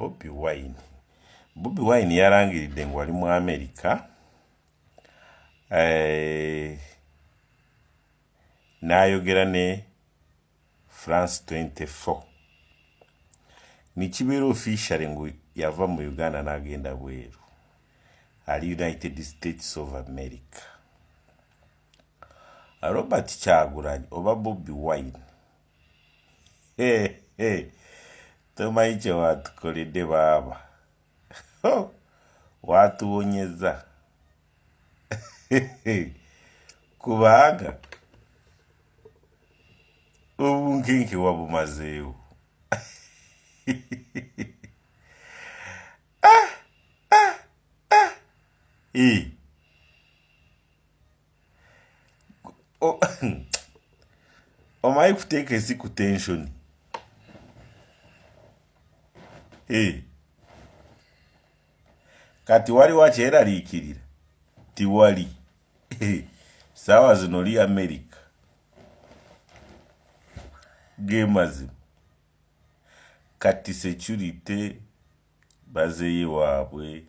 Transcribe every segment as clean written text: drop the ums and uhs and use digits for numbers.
Bobi Wine. Bobi Wine yalangiridde ngu ali mu Amerika eh, n'ayogera ne France 24 nikibeera officially ngu yava mu Uganda n'agenda bweru ali United States of America. Robert Kyagulanyi oba Bobi Wine tomanyi kyewatukoledde baaba watuwonyeza kubanga obunkenke wabumazeewo. Omanyi kuteeka ensi ku tensioni. Kati waliwo akyeraliikirira? Tiwali. Saawa zino oli Amerika, ge mazima. Kati security bazeeyo ewaabwe,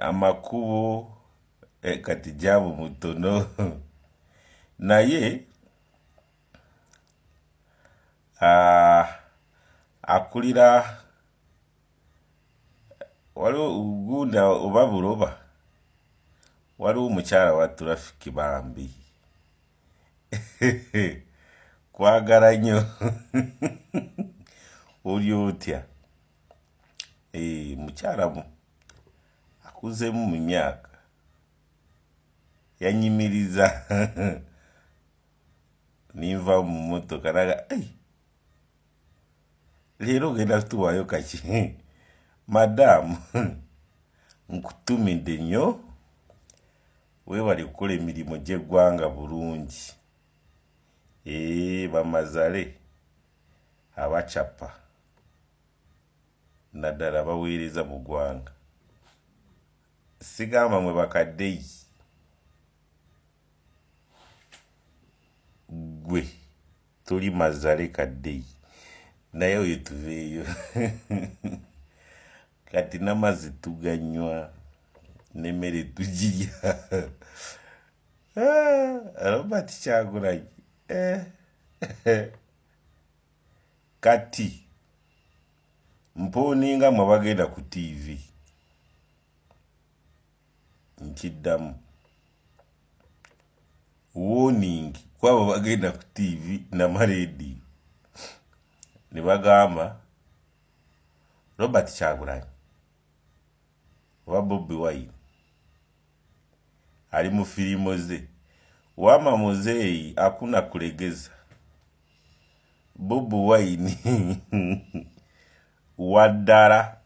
amakubo eh, kati jaamu mutono naye ah, akulira waliwo gunda oba buloba waliwo omukyala wa turafiki bambi kwagala nnyo oli otya eh, mukyala akuzeemu mu myaka yanyimiriza ninva mu motoka naga leero ogenda kutuwaayo kaki madaamu nkutumidde nnyo weebale kukola emirimu gy'eggwanga bulungi ee bamazale abacapa naddala baweereza mu ggwanga sigamba mwe bakaddeyi gwe toli mazale kaddeyi naye oyo tuveeyo kati n'amazzi tuganywa n'emmere tugirya. Ah, Robert Kyagulanyi eh. Kati mponinga mwe bagenda ku TV nkiddamu warning kwabo bagenda ku TV namarediyo ne bagamba Robert Kyagulanyi oba Bobi Wine ali mu firimu ze wama muzeeyi akuna kulegeza Bobi Wine waddala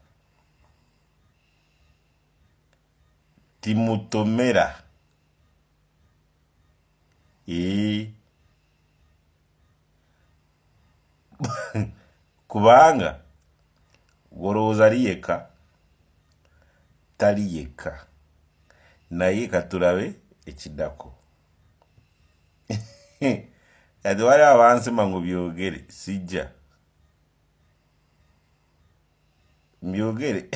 timutomera ee kubanga golowooza ali yekka tali yekka naye katulabe ekidako kati waliwo abansima ngu byogere sijja mbyogere.